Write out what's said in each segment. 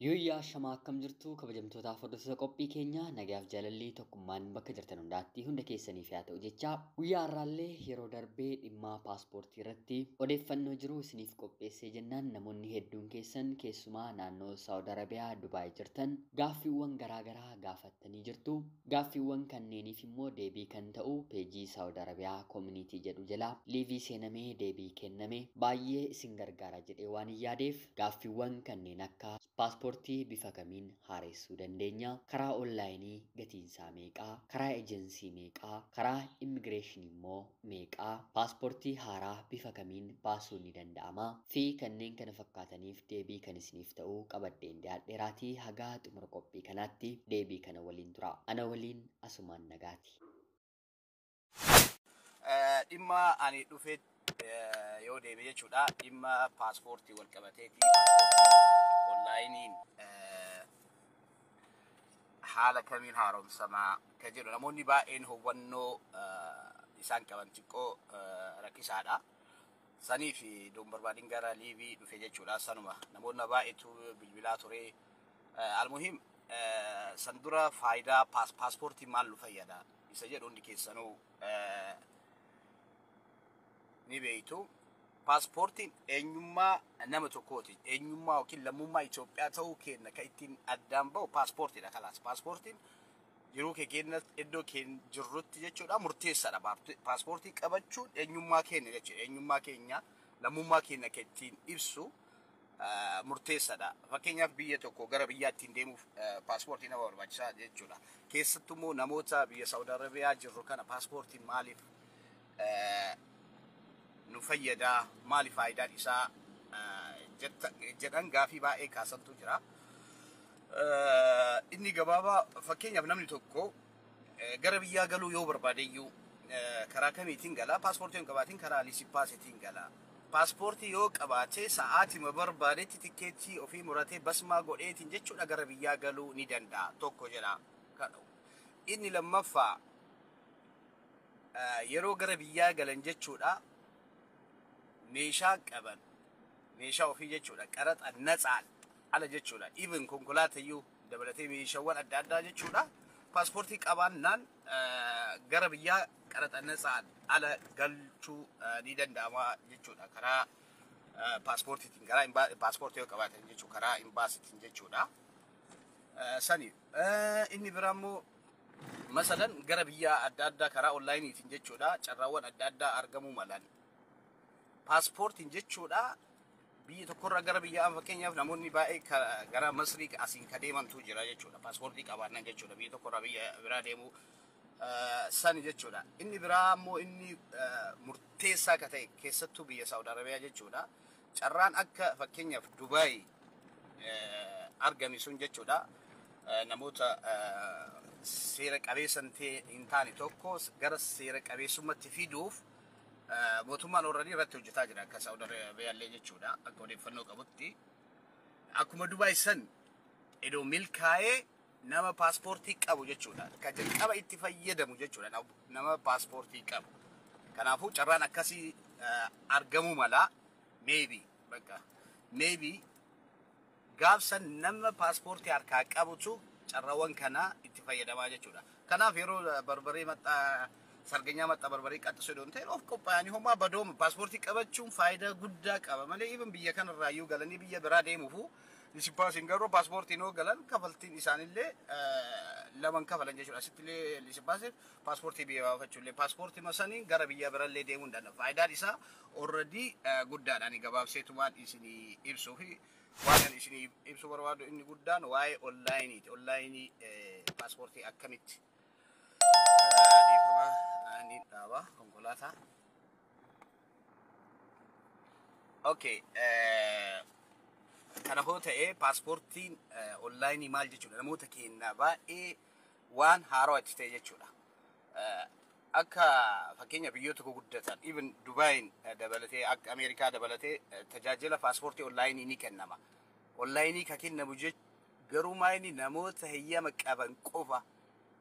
Yooyyaa shamaa akkam jirtu kabajamtootaaf hordoftoota qophii keenya nagaaf jaalalli tokkummaan bakka jirtan hundaatti hunda keessaniif haa ta'u jecha guyyaa har'aallee yeroo darbee dhimma paaspoortii irratti odeeffannoo jiru isiniif qopheessee jennaan namoonni hedduun keessan keessumaa naannoo Saawud Arabiyaa Dubaay jirtan gaaffiiwwan garaagaraa gaafattanii jirtu. Gaaffiiwwan kanneeniif immoo deebii kan ta'u peejii Saawud Arabiyaa koomunitii jedhu jala liivii seenamee deebii kenname baay'ee isin gargaara jedhee waan hin yaadeef gaaffiiwwan kanneen akka paaspoortii bifa kamiin haaressuu dandeenya, karaa onlaayinii gatiinsaa meeqaa, karaa ejensii meeqaa, karaa immigireeshinii immoo meeqaa, paaspoortii haaraa bifa kamiin baasuu ni danda'ama fi kanneen kana fakkaataniif deebii kan isiniif ta'u qabadheen dhiyaadheeraatii hagaa xumura qophii kanaatti deebii kana waliin tura. Ana waliin asumaan nagaati. Dhimma ani dhufe yoo deeme jechuudha, dhimma paaspoortii wal qabateeti. Onlaayiniin haala kamiin haaromsamaa kan jedhu namoonni baay'een hubannoo isaan qaban xiqqoo rakkisaadha. Saniif iddoon barbaadin gara liivii dhufe jechuudha. Sanuma namoonni baay'eetu bilbilaa ture. Almuhim san dura faayidaa paaspoortii maal nu fayyada isa jedhu hundi keessanuu ni beektu. Paaspoortiin eenyummaa nama tokkooti. Eenyummaa yookiin lammummaa Itoophiyaa ta'uu keenya kan ittiin addaan bahu paaspoortiidha. Kalaas paaspoortiin jiruu kee keenya iddoo keenya jirrutti jechuudha murteessaadha. Paaspoortii qabachuun eenyummaa keenya jechuudha. Eenyummaa keenya lammummaa keenya kan ittiin ibsu murteessaadha. Fakkeenyaaf biyya tokko gara biyyaa ittiin deemuuf paaspoortii nama barbaachisaa jechuudha. Keessattuu immoo namoota biyya Saawud Arabiyaa jirru kana paaspoortiin maaliif nu fayyadaa, maali faayidaan isaa jedhan gaafii baay'ee kaasantu jira. Inni gabaabaa fakkeenyaaf namni tokko gara biyyaa galuu yoo barbaadeyyuu karaa kamiitiin gala? Paaspoortii yoo qabaatiin karaa liisipaasiitiin gala. Paaspoortii yoo qabaate sa'aatima barbaadetti tikkeettii ofii muratee basmaa godheetiin jechuudha gara biyyaa galuu ni danda'a tokko jedha. Inni lammaffaa yeroo gara biyyaa galan jechuudha meeshaa qaban meeshaa ofii jechuudha qaraxa natsaan ala jechuudha even konkolaatayyuu dabalatee meeshaawwan adda addaa jechuudha paaspoortii qabaannaan gara biyyaa qaraxa natsaan ala galchuu ni danda'ama jechuudha karaa paaspoortiitiin karaa paaspoortii yoo qabaatan jechuudha karaa imbaasiitiin jechuudha. Sani inni biraa immoo masalan gara biyyaa adda addaa karaa onlaayiniitiin jechuudha carraawwan adda addaa argamuu malan. Paaspoortiin jechuudha biyya tokkorraa gara biyyaa fakkeenyaaf namoonni baay'ee gara Masrii asiin ka deemantu jira jechuudha. Paaspoortii qabaannan jechuudha biyya tokkorraa biyya biraa deemuu sani jechuudha. Inni biraa immoo inni murteessaa ka ta'e keessattuu biyya Saawud Arabiyaa jechuudha. Carraan akka fakkeenyaaf Dubaay argame sun jechuudha. Namoota seera qabeessa hin taane tokko gara seera qabeessummaatti fiduuf mootummaan already irratti hojjetaa jira akka Saawud Arabiyaallee jechuudha akka odeeffannoo qabutti. Akkuma Dubaay san iddoo milkaa'ee nama paaspoortii qabu jechuudha. Kan jalqaba itti fayyadamu jechuudha nama paaspoortii qabu. Kanaafuu carraan akkasii argamuu mala maybe bakka maybe gaafsan nama paaspoortii harkaa qabutu carraawwan kana itti fayyadamaa jechuudha. Kanaaf yeroo barbaree maxxaa sarganyaa maxxaa barbaree qaxxisuu yoo ta'e of qophaa'anii homaa badooma paaspoortii qabachuun faayidaa guddaa qaba malee even biyya kanarraayyuu galanii biyya biraa deemuufu lisipaasiin garuu paaspoortiin yoo galan kafaltiin isaanillee laman kafalan jechuudha. Asittillee lisipaasiif paaspoortii biyya baafachuullee paaspoortii masaniin gara biyya birallee deemuu hin danda'a. Faayidaan isaa already guddaadha. Ani gabaabseetumaan isinii ibsuu fi waan ani isinii ibsuu barbaadu inni guddaan waa'ee onlaayiniiti. Onlaayinii paaspoortii akkamitti dhiifama ni dhaaba konkolaataa. Okay. Kana hoo ta'e paaspoortiin onlaayinii maal jechuudha namoota keenya baay'ee waan haarawaa itti ta'e jechuudha. Akka fakkeenya biyyoota guguddatan even Dubaayin dabalatee akka Ameerikaa dabalatee tajaajila paaspoortii onlaayinii ni kennama. Onlaayinii kan kennamu garuu maayini namoota heeyyama qaban qofa.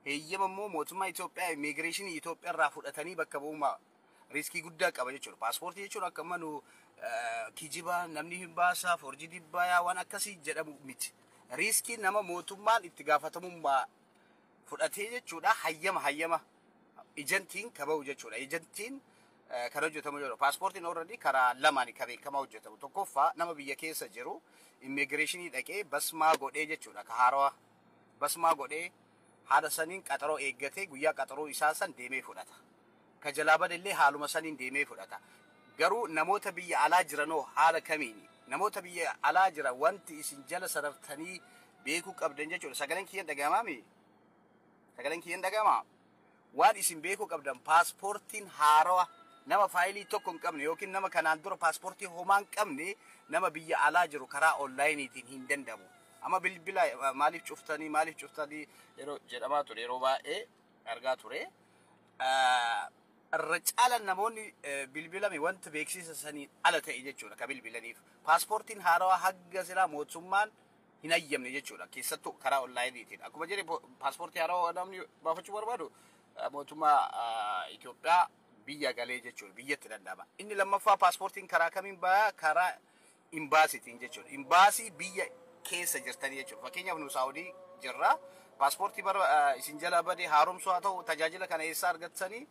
Heeyyama immoo mootummaa Itoophiyaa immigireeshinii Itoophiyaa irraa fudhatanii bakka bu'ummaa riiskii guddaa qaba jechuudha. Paaspoortii jechuun akka amma nu kijiba namni hin baasaa, forjii dibbayaa waan akkasii jedhamu miti. Riiskii nama mootummaan itti gaafatamummaa fudhatee jechuudha, hayyama ejentiin ka bahu jechuudha. Ejentiin kan hojjetamu jechuudha. Paaspoortiin already karaa lamaan ka beekamaa hojjetamu. Tokkoffaa, nama biyya keessa jiru immigireeshinii dhaqee basmaa godhee jechuudha. Ka haarawaa basmaa godhee haala saniin qaxaroo eeggatee guyyaa qaxaroo isaa san deemee fudhata. Ka jalaa badellee haaluma saniin deemee fudhata. Garuu namoota biyya alaa jiranoo haala kamiini? Namoota biyya alaa jiran wanti isin jala sarartanii beekuu qabdan jechuudha. Sagaleen kiyyan dhaga'amaami? Sagaleen kiyyan dhaga'amaa? Waan isin beekuu qabdan, paaspoortiin haarawaa nama faayilii tokko hin qabne yookiin nama kanaan dura paaspoortii homaa hin qabne, nama biyya alaa jiru karaa onlaayiniitiin hin danda'amu. Amma bilbila maaliif cuftanii, maaliif cuftanii yeroo jedhamaa ture, yeroo baay'ee argaa ture. Irra caalaan namoonni bilbilame wanta beeksisa saniin ala ta'e jechuudha ka bilbilaniif. Paaspoortiin haarawaa hagga silaa mootummaan hin hayyamne jechuudha, keessattuu karaa onlaayiniitiin. Akkuma jedhe, paaspoortii haarawaa namni baafachuu barbaadu mootummaa Itoophiyaa biyya galee jechuudha, biyyatti danda'ama. Inni lammaffaa, paaspoortiin karaa kamiin bahaa? Karaa imbaasiitiin jechuudha. Imbaasii biyya keessa jirtanii jechuudha. Fakkeenyaaf, nu Saawudii jirra. Paaspoortii bara isin jala bade haaromsuu haa ta'u, tajaajila kana eessaa argattanii?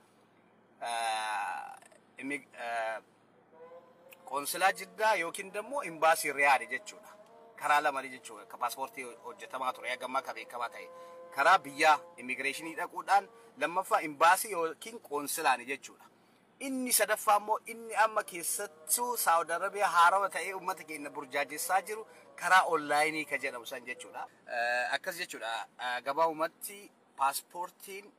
Qoonsilaa Jiddaa yookiin immoo imbaasii Riyaad jechuudha. Karaa lamanii jechuudha. Ka paaspoortii hojjetamaa ture hagammaa ka beekamaa ta'e. Karaa biyyaa immigireeshinii dhaquudhaan, lammaffaa imbaasii yookiin qoonsilaani jechuudha. Inni sadaffaa immoo, inni amma keessattuu Saawud Arabiyaa haarawa ta'ee uummata keenya burjaajessaa jiru, karaa onlaayinii ka jedhamu san jechuudha. Akkas jechuudha. Gabaabumatti paaspoortiin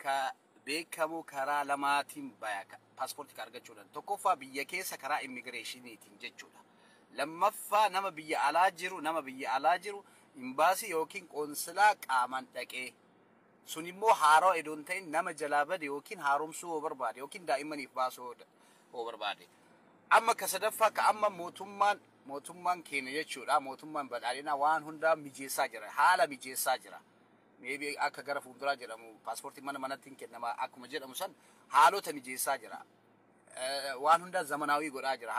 ka beekamu karaa lamaatiin baya paaspoortii ka argachuudhaan. Tokkoffaa, biyya keessa karaa immigireeshiniitiin jechuudha. Lammaffaa, nama biyya alaa jiru imbaasii yookiin qoonsilaa qaamaan dhaqee, sun immoo haarawaa iddoo hin ta'in, nama jalaa bade yookiin haaromsuu yoo barbaade yookiin daa'immaniif baasuu yoo barbaade. Amma ka sadaffaa, ka amma mootummaan keenya jechuudha, mootummaan badhaadhinaa waan hundaa mijeessaa jira, haala mijeessaa jira. Maybe akka gara fuulduraa jedhamu paaspoortii mana manatti hin kennama akkuma jedhamu san, haalota mijeessaa jira. Waan hundaa zamanaawii godhaa jira,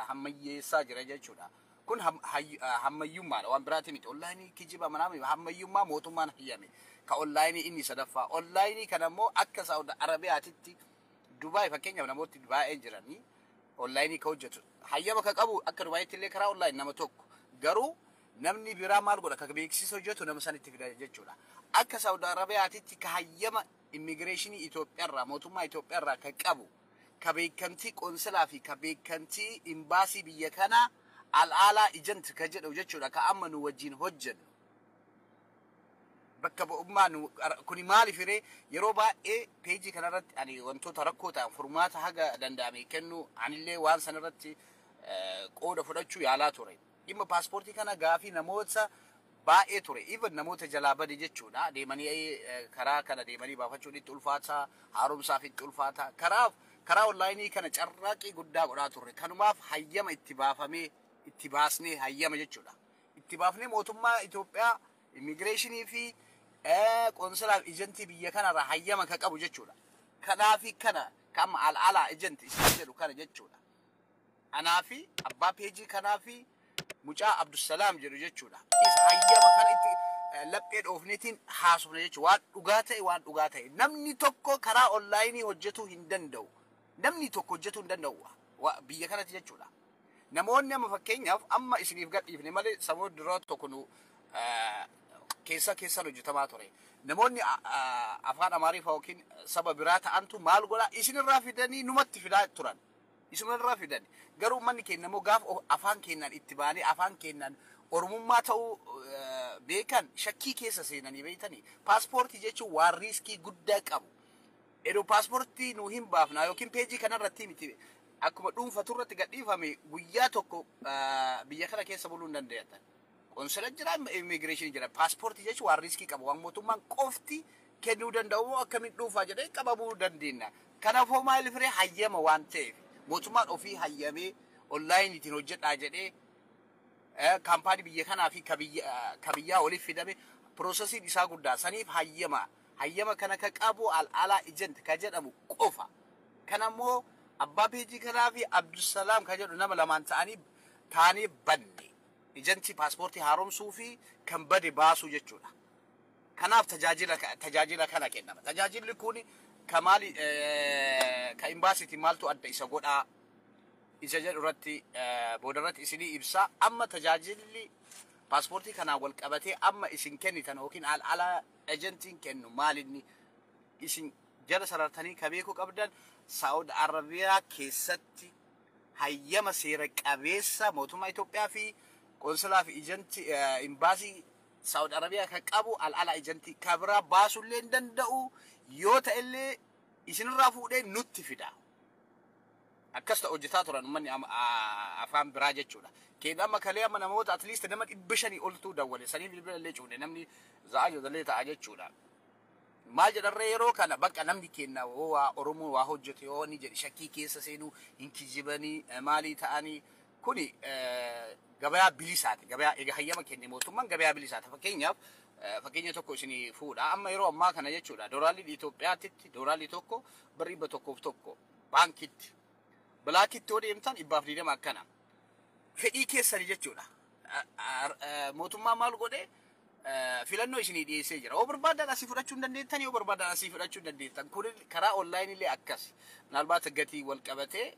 hammayyeessaa jira jechuudha. Kun hammayyummaadha, waan biraati miti. Onlaayinii kijiba manaa hammayyummaa mootummaan hayyame. Ka onlaayinii inni sadaffaa. Onlaayinii kana immoo akka Saawud Arabiyaatitti, Dubaay fakkeenyaaf, namooti baay'een jiranii onlaayinii ka hojjetu. Hayyama ka qabu akka Dubaayitti illee karaa onlaayinii nama tokko. Garuu namni biraa maal godha? Ka beeksisa hojjetu nama sanitti fida jechuudha. Akka Saawud Arabiyaatitti ka hayyama immigireeshinii Itoophiyaarraa, mootummaa Itoophiyaarraa ka qabu, ka beekamtii qoonsilaa fi ka beekamtii imbaasii biyya kanaa, Al'aalaa Agent ka jedhamu jechuudha, ka amma nu wajjin hojjennu. Bakka bu'ummaa nu kuni maaliif hiree yeroo baay'ee peejii kanarratti ani wantoota rakkoo ta'an furmaata haga danda'ame kennu, anillee waan sanarratti qooda fudhachuu yaalaa ture. Dhimma paaspoortii kana gaafii namoota baay'ee ture. Even namoota jalaa bade jechuudha. Deemanii karaa kana deemanii baafachuun itti ulfaata, haaromsaaf itti ulfaata. Karaa onlaayinii kana carraaqii guddaa godhaa turre. Kanumaaf hayyama itti baafamee, itti baasnee hayyama jechuudha. Itti baafnee mootummaa Itoophiyaa immigireeshinii fi qoonsilaaf ejentii biyya kanarraa hayyama ka qabu jechuudha. Kanaafi kana kan Al'aalaa Agent isin jedhu kana jechuudha. Anaafi abbaa peejii kanaafi mucaa Abdusalaam jedhu jechuudha. Isa hayyama kana itti laphee dhoofneetiin haasofna jechuudha. Waan dhugaa ta'e, waan dhugaa ta'e. Namni tokko karaa onlaayinii hojjetuu hin danda'u. Namni tokko hojjetuu hin danda'u biyya kanatti jechuudha. Namoonni amma fakkeenyaaf amma isiniif gadhiifne malee, saboota dura tokko nu keessa keessan hojjetamaa ture. Namoonni afaan Amaariffaa yookiin saba biraa ta'antu maal godhaa, isinirraa fidanii numatti fidaa turan. Isinirraa fidan. Garuu uummanni keenya immoo gaafa afaan keenyaan itti baanee, afaan keenyaan Oromummaa ta'uu beekan, shakkii keessa seenanii beektanii. Paaspoortii jechuun waan riiskii guddaa qabu. Edoo paaspoortii nu hin baafna yookiin peejii kanarratti miti, akkuma dhuunfatu irratti gadhiifame, guyyaa tokko biyya kana keessa buluu hin danda'atan. Qonsila jira, immigireeshinii jira. Paaspoortii jechuun waan riiskii qabu, waan mootummaan qofti kennuu danda'u moo akkamiin dhuunfaa jedhee qabamuu dandeenya. Kanaafuu maaliif ree, hayyama waan ta'eef mootummaan ofii hayyamee onlaayiniitiin hojjedhaa jedhee, kaampaanii biyya kanaa fi ka biyyaa waliif fidame, piroosesiin isaa guddaa saniif hayyama kana ka qabu Al'aalaa Agent ka jedhamu qofa. Kanammoo abbaa peejii kanaa fi Abdusalaam ka jedhu nama lamaan ta'anii taanee banne. Ejantii paaspoortii haaromsuu fi kan bade baasuu jechuudha. Kanaaf tajaajila kana kennama. Tajaajilli kun ka maali, ka imbaasiiti maaltu adda isa godhaa isa jedhu irratti booda irratti isinii ibsa. Amma tajaajilli paaspoortii kanaan wal qabatee amma isin kennitan yookiin ala ejantiin kennu maalinni isin jala sarartanii ka beekuu qabdan, Saa'ud Arabiyaa keessatti hayyama seera qabeessa mootummaa Itoophiyaa fi qoonsilaa fi ejantii imbaasii Saa'ud Arabiyaa kan qabu al'ala ejantii ka biraa baasuullee hin danda'u, yoo ta'ellee isinirraa fuudhee nutti fida. Akkas ta'u hojjetaa turan uummanni afaan biraa jechuudha. Keenya amma kalee amma namoota at least nama 500 oltuu dawwale, sanii bilbila illee cuune, namni za'aa illee ta'a jechuudha. Maal jedharree, yeroo kana bakka namni kenna waa Oromoo waa hojjete yoo ni jedhe shakkii keessa seenuu hin kijibanii maalii ta'anii. Kuni gabayaa bilisaati. Gabayaa egaa hayyama kenne mootummaan gabayaa bilisaati. Fakkeenyaaf, fakkeenya tokko isinii fuudha. Amma yeroo ammaa kana jechuudha. Doolaalli Itoophiyaatti doolaalli tokko birri 101 baankitti. Blackitti yoo deemtan 120 akkana. Fedhii keessanii jechuudha. Mootummaan maal godhee, filannoo isinii dhiyeessee jira. Yoo barbaadan asii fudhachuu hin dandeettan, yoo barbaadan asii fudhachuu hin dandeettan. Kun karaa onlaayinii illee akkas. Minaalbaata gatii wal qabatee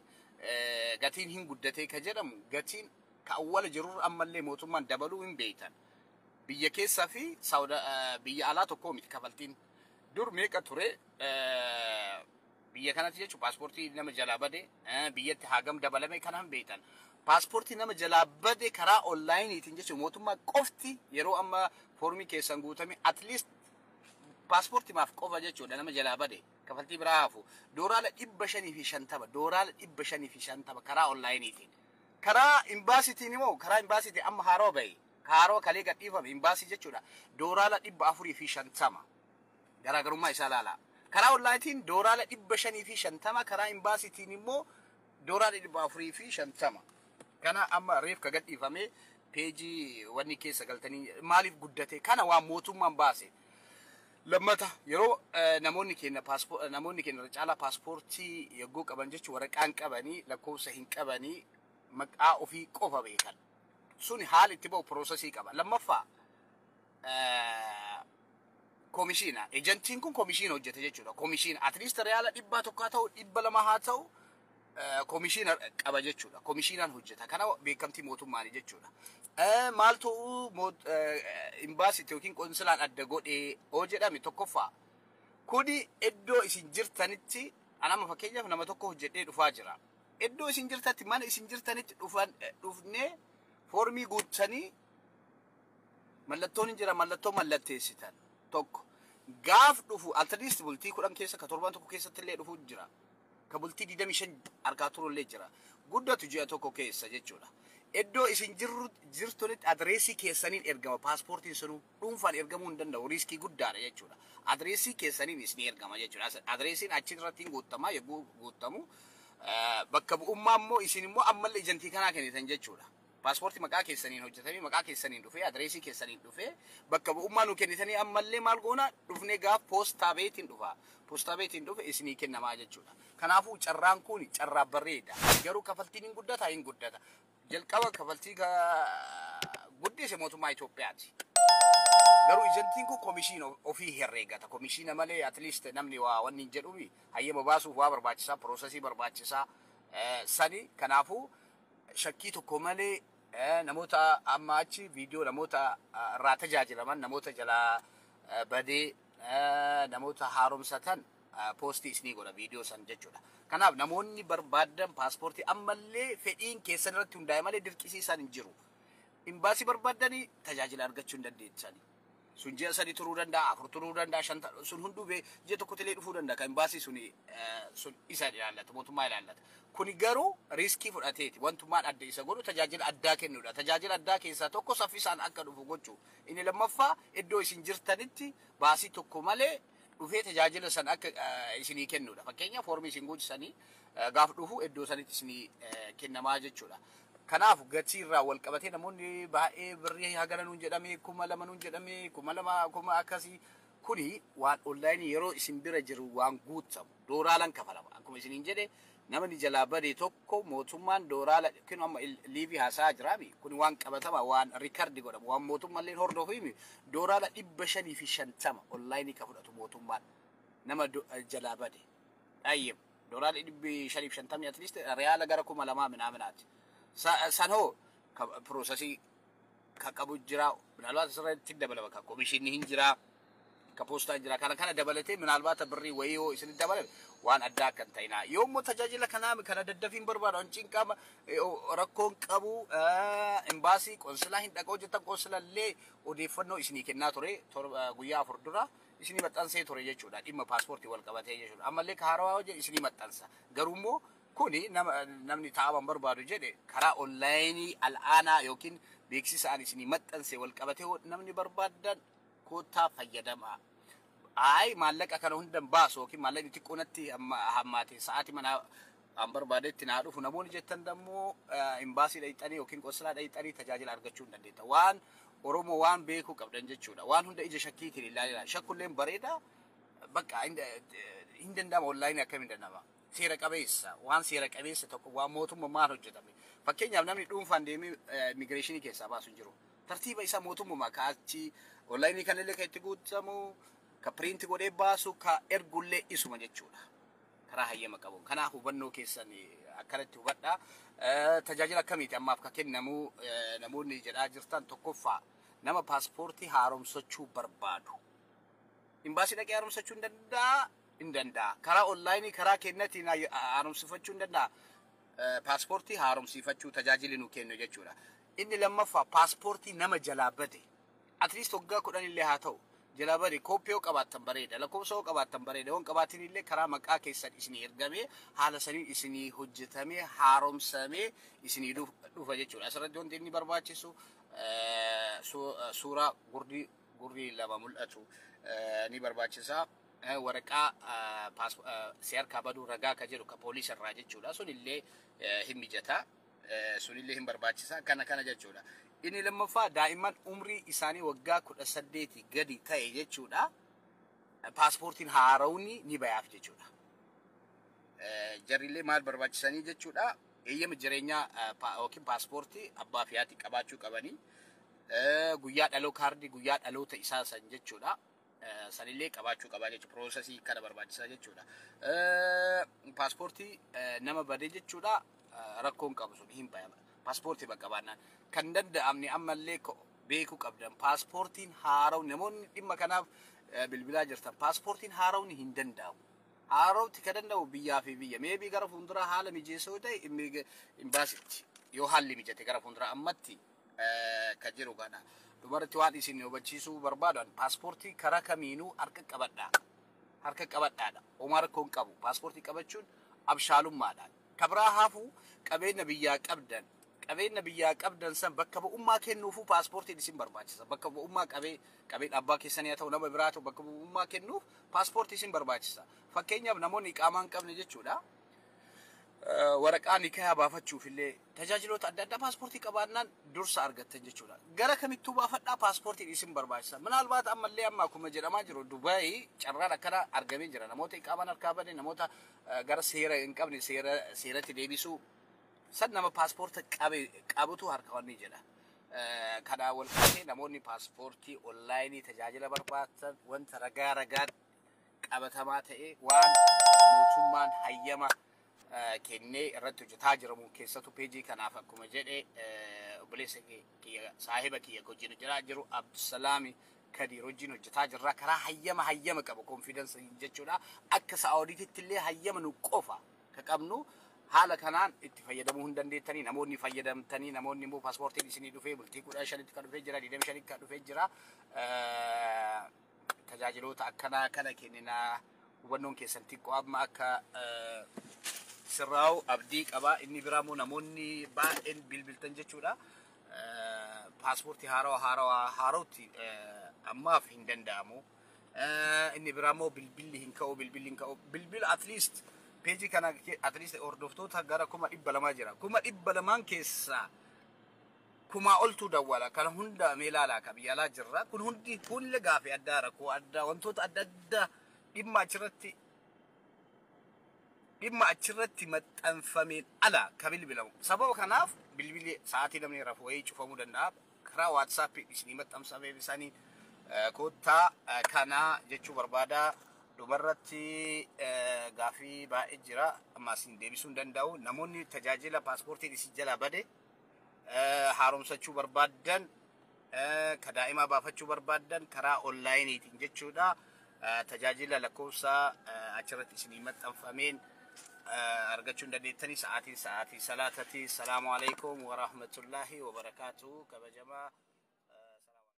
gatiin hin guddatee ka jedhamu, gatiin ka awwala jirurra ammallee mootummaan dabaluu hin beektan. Biyya keessaa fi biyya alaa tokko miti kafaltiin. Dur meeqa ture biyya kanatti jechuun paaspoortii nama jalaa bade biyyatti hagam dabalame kana hin beektan. Paaspoortii nama jalaa bade karaa onlaayiniitiin jechuun mootummaa qofti yeroo amma foormii keessan guutame at least paaspoortii maaf qofa jechuudha, nama jalaa bade kafaltii biraa hafu dooraala 550, dooraala 550 karaa onlaayiniitiin. Karaa imbaasiitiin immoo, karaa imbaasiitiin amma haaroo bahe, haaroo kalee gadhiifame imbaasii jechuudha, dooraala 450. Garaagarummaa isaa ilaala. Karaa onlaayiniitiin dooraala 550, karaa imbaasiitiin immoo dooraala 450. Kana amma reef ka gadhiifame peejii wanni keessa galtanii maaliif guddate kana waan mootummaan baase. Lammata yeroo namoonni keenya irra caalaa paaspoortii yogguu qaban jechuun waraqaan qabanii lakkoofsa hin qabanii, maqaa ofii qofa beekan. Suni haala itti ba'u processii qaba. Lammaffaa, komishiina. Ejantiin kun komishiina hojjete jechuudha. Komishiina at least riyaala 100 haa ta'u, 200 haa ta'u, komishiina qaba jechuudha. Komishiinaan hojjeta. Kana beekamtii mootummaani jechuudha. Maal ta'uu imbaasitti yookiin qonsilaan adda godhee oo jedhame, tokkoffaa kuni iddoo isin jirtanitti, anama fakkeenyaaf nama tokko hojjedhee dhufaa jira. Iddoo isin jirtanitti, mana isin jirtanitti dhufan dhufnee foormii guuttanii, mallattoon hin jira, mallattoo mallatteessitan tokko gaaf dhufu at least bultii 10 keessa, ka torban tokko keessatti illee dhufuu jira. Ka bultii 25 argaa turullee jira. Guddatu ji'a tokko keessa jechuudha. Iddoo isin jirtunitti adreesii keessaniin ergama paaspoortiin sunuu, dhuunfaan ergamuu hin danda'u, riskii guddaadha jechuudha. Adreesii keessaniin isin ergama jechuudha. Adreesiin achi irratti hin guutamaa, yogguu guutamu bakka bu'ummaa immoo isin immoo ammallee ejantii kanaa kennitan jechuudha. Paaspoortii maqaa keessaniin hojjetamee, maqaa keessaniin dhufee, adreesii keessaniin dhufee, bakka bu'ummaa nu kennitanii, ammallee maal goona, dhufnee gaaf poostaa beetiin dhufa. Poostaa beetiin dhufe isinii kennamaa jechuudha. Kanaafuu carraan kun carraa bareeda. Garuu kafaltiin hin guddata, hin guddata. Jalqaba kafaltii guddise mootummaa Itoophiyaati. Garuu ejantiin kun komishiina ofii herreegata. Komishiina malee at least namni waa wanni hin jedhumi, hayyama baasuuf waa barbaachisaa, processii barbaachisaa sani. Kanaafuu shakkii tokko malee namoota amma achi viidiyoo namoota irraa tajaajilaman, namoota jalaa badee, namoota haaromsatan postii isinii godha viidiyoo san jechuudha. Kanaaf namoonni barbaadan paaspoortii ammallee fedhiin keessan irratti hundaa'e malee dirqisiisaan hin jiru. Imbaasii barbaaddanii tajaajila argachuu hin dandeessani. Sun ji'a 3 turuu danda'a, 4 turuu danda'a, 5 sun hunduu ji'a tokkotti illee dhufuu danda'a. Kan imbaasii suni sun isa ilaallata, mootummaa ilaallata. Kuni garuu riskii fudhateeti. Wantummaan adda isa godhu tajaajila addaa kennuudha. Tajaajila addaa keessaa tokko saffisaan akka dhufu gochuu. Inni lammaffaa iddoo isin jirtanitti baasii tokko malee dhufee tajaajila san akka isinii kennuudha. Fakkeenyaaf foormii isin guutisanii gaaf dhufu iddoo sanitti isinii kennamaa jechuudha. Kanaaf gatii irraa wal qabatee namoonni baay'ee birrii hagana nuun jedhamee, 2000 nuun jedhamee, 2000, kuma akkasii, kuni waan onlaayinii yeroo isin bira jiru waan guutamu dooraalan kafalama. Akkuma isiniin jedhe Namni jalaa bade tokko mootummaan dooraala kun amma liivii haasaa jiraami. Kun waan qabatama, waan record godhamu, waan mootummaallee hordofuimi. Dooraala 550 online ka fudhatu mootummaan nama jalaa bade. Ayyem dooraala 550 at least riyaala gara 2000 minaaminaati. San hoo process ka qabu jira. Minaalbaata asirratti dabalama, ka komishinni hin jira, ka poostaa jira. Kana kana dabalatee minaalbaata birrii wayii yoo isin dabalame waan addaa kan ta'inaa. Yoo immoo tajaajila kanaa kana daddafiin barbaadu, hanciin qaama rakkoon qabu, imbaasii qonsilaa hin dhaqoo jettan, qonsilaallee odeeffannoo isinii kennaa ture. Guyyaa 4 dura isinii maxxansee ture jechuudha, dhimma paaspoortii wal qabatee jechuudha. Ammallee ka haarawaa hojii isinii maxxansa. Garuu immoo kuni namni taa'aman barbaadu jedhe karaa online al'aanaa yookiin beeksisa ani isinii maxxanse wal qabatee namni barbaadan koottaa fayyadamaa. Ayi, maallaqa kana hundan baasu yookiin maallaqni xiqqoo natti hammaate, sa'aatii mana an barbaadetti naa dhufu namoonni jettan dammoo imbaasii dhayxanii yookiin qosilaa dhayxanii tajaajila argachuu hin dandeetta. Waan Oromoo waan beekuu qabdan jechuudha. Waan hunda ija shakkiitiin ilaalina. Shakkulleen bareeda, bakka hin danda'ama online, akkam hin danda'ama. Seera qabeessa, waan seera qabeessa tokko, waan mootummaa maal hojjetame. Fakkeenyaaf namni dhuunfaan deemee immigration keessaa baasu hin jiru. Tartiiba isaa mootummaa kaachi online kanallee kan itti guutamu, ka print godhee baasu, ka ergullee isuma jechuudha. Karaa hayyama qabu. Kanaaf hubannoo keessan akkanatti hubadhaa. Tajaajila akkamiiti ammaaf ka kennamu namoonni jedhaa jirtan? Tokkoffaa, nama paaspoortii haaromsachuu barbaadu. Imbaasii dhaqee haaromsachuu hin danda'a? Hin danda'a. Karaa online karaa kennatiin haaromsifachuu hin danda'a. Paaspoortii haaromsifachuu tajaajilli nu kennu jechuudha. Inni lammaffaa, paaspoortii nama jalaa bade. At least waggaa 10 illee haa ta'u. Jalaa bade kooppii yoo qabaattan bareeda. Lakkoofsa yoo qabaattan bareeda. Yoo hin qabaatin illee karaa maqaa keessan isinii ergamee, haala saniin isinii hojjetamee, haaromsamee isinii dhufa jechuudha. Asirratti wanti inni barbaachisu suuraa gurri lama mul'atu ni barbaachisa. Waraqaa si harkaa baduu ragaa ka jedhu ka poolisa irraa jechuudha. Sunillee hin mijata. Sunillee hin barbaachisa. Kana kana jechuudha. Inni lammaffaa, daa'imman umrii isaanii waggaa 18 gadi ta'e jechuudha. Paaspoortiin haarawni ni bayaaf jechuudha. Jarrillee maal barbaachisanii jechuudha? Eeyyama jireenyaa yookiin paaspoortii abbaa fi haati qabaachuu qabanii. Guyyaa dhaloo kaardii guyyaa dhaloota isaa san jechuudha. Sanillee qabaachuu qabaa jechuudha. Process kana barbaachisaa jechuudha. Paaspoortii nama badee jechuudha, rakkoon qabu, sun hin bayama. Paaspoortii bakka baannaan. Kan danda'amne ammallee beekuu qabdan, paaspoortiin haarawni, namoonni dhimma kanaaf bilbilaa jirtan, paaspoortiin haarawni hin danda'amu. Haarawti ka danda'u biyyaa fi biyya. Maybe gara fuulduraa haala mijeessoo ta'e imbaasitti yoo haalli mijate gara fuulduraa, ammatti ka jiru kana. Dubarratti waan isin hubachiisuu barbaadan, paaspoortii karaa kamiinuu harka qabadhaa. Harka qabadhaadha. Homaa rakkoo hin qabu. Paaspoortii qabachuun abshaalummaadha. Kabraa hafuu qabeenya biyyaa qabdan, qabeenya biyyaa qabdan san bakka bu'ummaa kennuufuu paaspoortiin isin barbaachisa. Bakka bu'ummaa qabee qabeenya abbaa keessanii haa ta'u, nama biraa ta'u, bakka bu'ummaa kennuuf paaspoortii isin barbaachisa. Fakkeenyaaf namoonni qaamaa hin qabne jechuudha. Waraqaa nikayaa baafachuuf illee tajaajiloota adda addaa paaspoortii qabaannaan dursa argattan jechuudha. Gara kamittuu baafadhaa, paaspoortiin isin barbaachisa. Minaalbaat ammallee amma akkuma jedhamaa jiru Dubaayii carraan akkana argamee jira. Namoota qaamaan harkaa bade, namoota gara seera hin qabne seera seeratti deebisuu san nama paaspoorta qabe qabutu harka wanni jedha. Kanaa wal qabatee namoonni paaspoortii online tajaajila barbaadan, wanta ragaa ragaa qabatamaa ta'e, waan mootummaan hayyama kennee irratti hojjetaa jiramu, keessattuu peejii kanaaf akkuma jedhe obboleessa kiyya, saahiba kiyya wajjin hojjetaa jiru Abdusalaami Kadiir wajjin hojjetaa jirra, karaa hayyama qabu, confidence jechuudha. Akka Saa'udiititti illee hayyama nu qofa ka qabnu, haala kanaan itti fayyadamuu hin dandeettanii. Namoonni fayyadamtanii, namoonni immoo paaspoortiin isinii dhufee bultii 15tti kan dhufee jira, 25tti kan dhufee jira. Tajaajiloota akkanaa kana kenninaa, hubannoon keessan xiqqoo amma akka sirraa'u abdii qaba. Inni biraa immoo namoonni baay'een bilbiltan jechuudha. Paaspoortii haarawaa haarawatti ammaaf hin danda'amu. Inni biraa immoo bilbilli hin ka'u, bilbilli hin ka'u. Bilbila at least peejii kana at least hordoftoota gara 200,000 jira. 200,000 keessaa kumaa oltu dawwala. Kana hunda mee ilaalaa, ka biyya alaa jirra. Kun hundi kunillee gaafii addaa, rakkoo addaa, wantoota adda addaa dhimma achirratti. Dhimma achirratti maxxanfameen ala ka bilbilamu. Sababa kanaaf bilbilli sa'aatii namni rafu wayii cufamuu danda'a. Karaa WhatsAppii isinii maxxanfamee isaanii koottaa kanaa jechuu barbaada. Dhumarratti gaafii baay'ee jira. Amma isin deebisuu hin danda'u. Namoonni tajaajila paaspoortiin isin jalaa bade haaromsachuu barbaaddan, ka daa'imaa baafachuu barbaaddan karaa onlaayiniitiin jechuudha. Tajaajila lakkoofsa achirratti isinii maxxanfameen argachuu hin dandeettanii. Sa'aatiin sa'aatii salaatati. Salaamu alaikum wa rahmatullahi wa barakaatuhu. Kabajamaa.